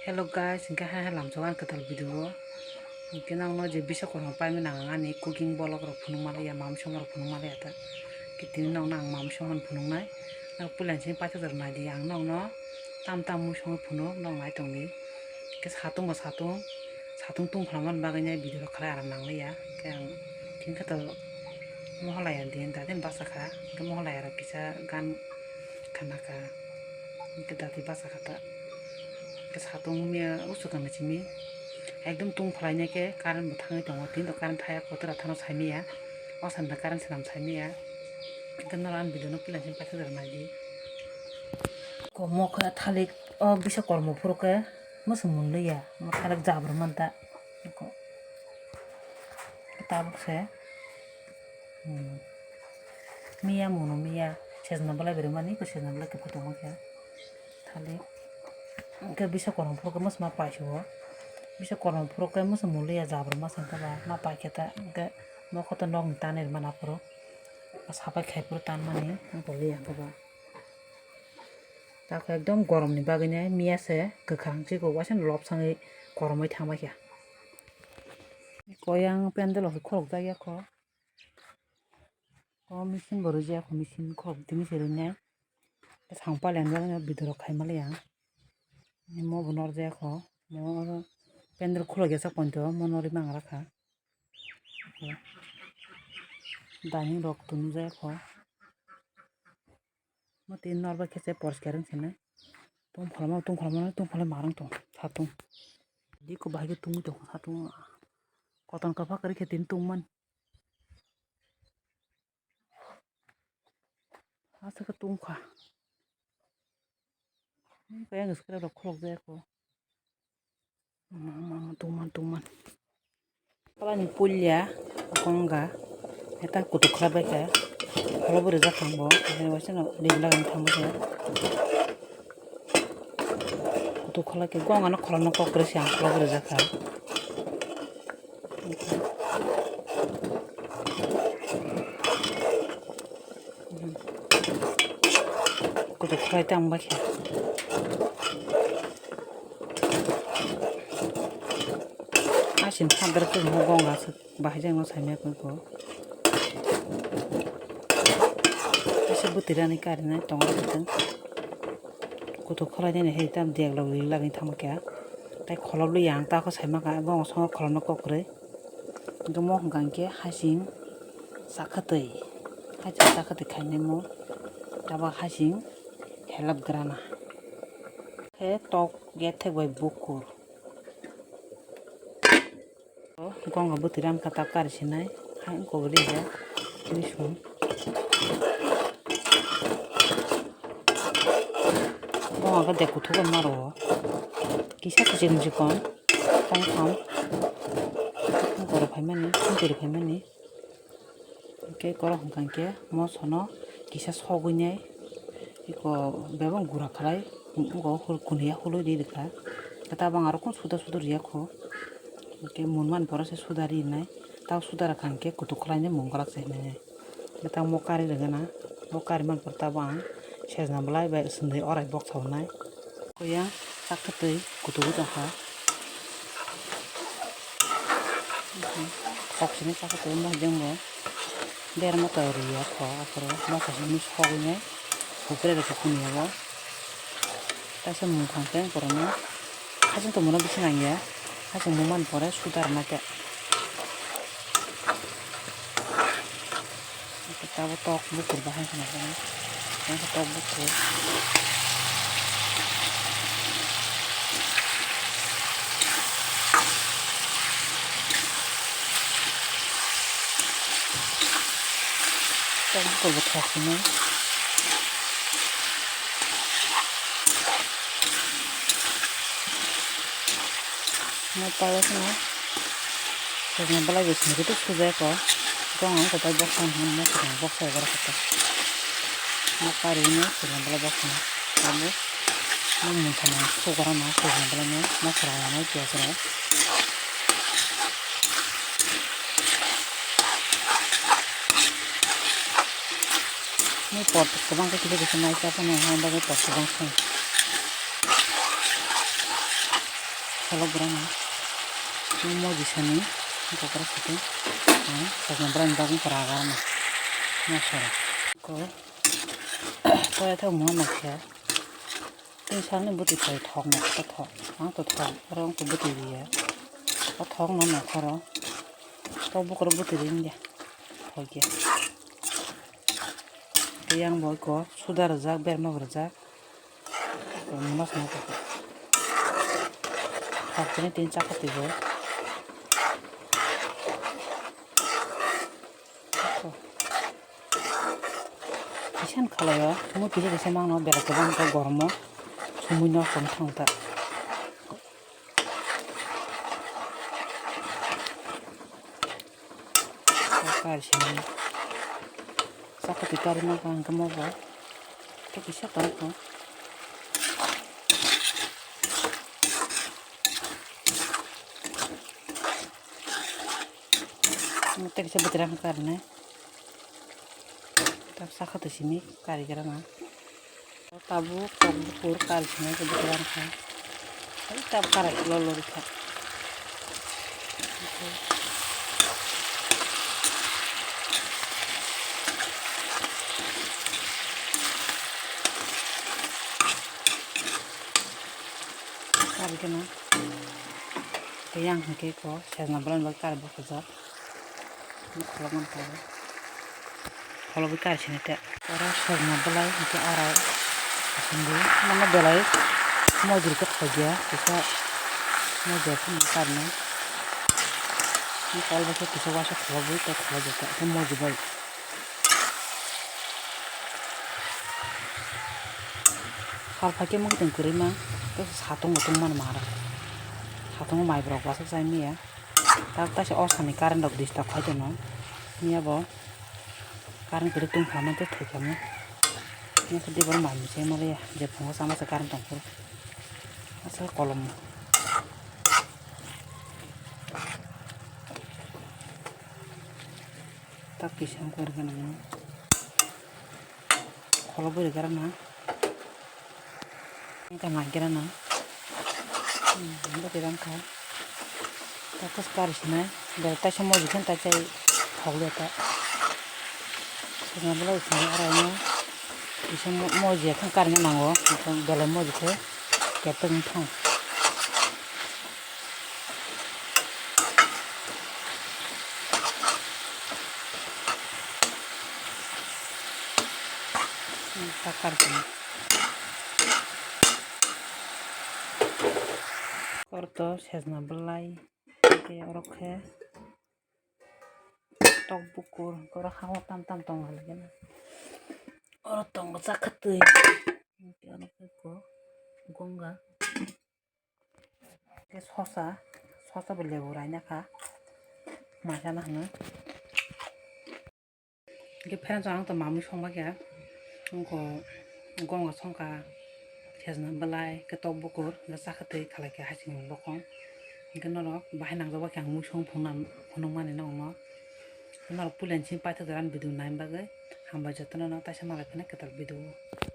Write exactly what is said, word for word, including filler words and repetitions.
Hello guys, hingke hai hai lamsok ang kwtal video o. Hingke nokno je bisa kormo paimani ang ani cooking vlog rok phunuk maliya, mamsong rok phunuk maliya ta. Hingke tini nokno ang mamsong phunuknai. Nok puila sini paithak jora naidi ang nokno tam tam mui songwi phunuk, nok nai tongdi. Hingke satung bo satung, satung tungphla mani bagwi nai video rok khlai aram nangliya. Hingke ang hingke to mohalaya din dadin basa kha, hingke mohalaya rok kisa gan khana kha. Hingke dati basa kha ta. Hingke satung miya usuk kama simi. Ekdom tung phalai nai khe current bo thangwi tongo. Tini to current thaya kotora thano saimiya. O sanda current swnam saimiya. Hingke noro ang video no puila sini paithak jora naidi. Ko mo khe thalik o bisa kormo phuru khe mwswng mwnliya. Mo thalik jabra man ta. Ko tabuk se. Hmm. Miya mono miya, sejna belai beremani, ko sejna belai kebo tongma khe. Thali. Hingke bisa kormo phuru khe mwsma paisio. Bisa kormo phuru khe mwsma muliya jabra ma sangkha ba, ma paikhe ta, hingke nokho to nokni tanwi rwmani aphuru. Sapai khai phuru tanmani, wng tongli ang khe ba. Tako ekdom goromni bagwino miya se kwkhwrang chikon waisa lobsangwi koromwi thangma khe. Koyang pendel o khe khorokjak ya kho. O machine bo rwjak kho, machine khorok tini se rwnai. Sang paliyan bagwino bidorok khai maliya. Mo bo norjak kho. Mo oro pendel khuluk ya sa pointo mo norwi mangra kha. Dani rok tunu jaya kho. Mo tin nor bai khe se poriskar wng sinai. Tungphalma tungphalma tungphalma marang tong satung. Diko bahai khe tungwi tong satung. Koton kaphak kwrwi khe tin tungmani. Aswk khe tungkha. Kaya ngi skra rok khuluk jaya kho. Tungman tungman. Palani pulya gonga eta kutuk khlai bai kha. Kholo bo rijak kha bo. Waisa no rijak lagani thangma khe. Kutuk khlai khe gonga no kholo no kok kwrwi se ang kholo bo rijak kha. Kutuk khlai tang bai kha. Asin hadar khe mo gonga se bahai jang no saimya khe ko. Ese bwtwi rani karinai tongo khe. Kutuk khlai nini hai tam dek log ri lagwi thangma khe. Tai kholobli yang ta kho saima kha gonga songo kholobno kok kwrwi. Hingke mo hwnka hingke hasing chakhatwi, hasing chakhatwi khainai mo, tabok hasing helap grana. Khe tok gethek bai bukur. Gonga bwtwi ram kha tabuk kari sinai, hai wngkok rijak, tini song. Bo hwnka de kuthukgwi ma rwo. Kisa kiching chikon tongtham borok phaimani, sintiri phaimani. Hwnkhe oro hwnka hwnkhe mosono kisa sogwinai eko bebak gura khlai, eko kuniya hului ri rwkha. Tabang aro kung suda suda riyakho. Hwnkhe munmani pore se suda rinai. Tao suda rwkha hwnkhe kutuk khlainai mungkwrak se hinwi. Tamo kari rwgana, bo kari man pore tabang sejna belai bai swngwi orai boksa hwnai. Koya chakhatwi kutugo tongkha. Kok sini chakhatwi mohjeng bo berma to riya kho aphuru moso simi sogwinai hupre rwkha kuniya bo. Kaisa mungkhang khe borokno haching tongmano bisingo nangya, haching mungmani pore suda rwna khe. Tabuk tok bukur bahai khna khe, tabuk tok bukur. Tok bukur bo thok sini. Mo palo kheno sejna belai bo sini khe sujai kho. Gong ang kotai boksa hwn mo sejna boksa ebar khe. Mo kari no sejna belai boksa. Amo mo mungsa no sugra na sejna belai no mosra rok no piyaj rok. Mo pot kwbang khe kisa kisa nai cha phano ha bagwi pot kwbang song. Kholok bwrano. Mo mojisani kokra site. Ang sokno bwrani bagwi kwragar no. Mosoro. Ko. Toya thok mo nokya. Tin salni bwtwi thai thok no to thok. Ang to thok. Oro ang to bwtwi riya. O thok no nokhoro. To bukro bwtwi ringya. Thokya. Tei yang bo ko suda rwjak, berma bo rwjak. Mas ma ko. Hakchini tin chakha twi bo. Kisan khalai o, mo kisa kisa mangno berak kwbang khe goromo sumui no tong thang ta. Kari sini. Saka twi kari ma kang kamo bo. Tei kisa tong kho. Tei kisa bwtwi rang kari nai. Tak saka twi sini kari gra ma. Tabuk tabuk pur kari sini ke bwtwi rang kha. Hai tab kara lolo rikha. Kari kena. Yang hingke ko sejna belai belai kari bokajak. Kholobwi kari sini te. Oro sojna belai hingke arai. Sindi mano belai mojri khe khogya kisa mojri khe karna. Ni kol bai khe kisa waisa kholobwi tei kholobwi khe mojri bai. Sal phaikhe mui tong kwrwi ma tei satung bo tong mani ma rok. Satung bo mai borok bwswk chai manya. Tak taisa o sani current rok disturb khai tono. Mia bo current kwrwi tong kha mantei thwi kha mo. Mia khe dibor mai mui se maliya je phungo sama se current tong phuru. Asa kolom. Tak kisa wng kha rwgano. Kholo bwrwi gra na. Wngkha nai gra na. Hmm, bwrwi gra wngkha. Takos kari sinai. Belai taisa mojik khe taisa thok le ta. Sina belai sina araino. Kisa mo-, mojik khe karina nango. Belai mojik khe kepek wng thang. Takar khe. Korto sejna belai. Tei oro khe tok bukur. Oro ha o tam tam tong hwnwi khe. Oro tongo chakha twi. Oro khe ko gonga. Khe sosa, sosa bo lebu raina kha, maisana hwnwi. Hwnkhe friends, ang to mamwi songma khe, wngkha gonga songkha, sejna belai, khe tok bukur, hwnkhe chakha twi khalai khe hasing bokong. Hwnkhe norok bahai nangjak bai khe ang mui song phunukna, phunukmani nokno. Norok puila ni simi paithak jora ni video naina bagwi hambai jotono no, taisa malai phano kwtal video o.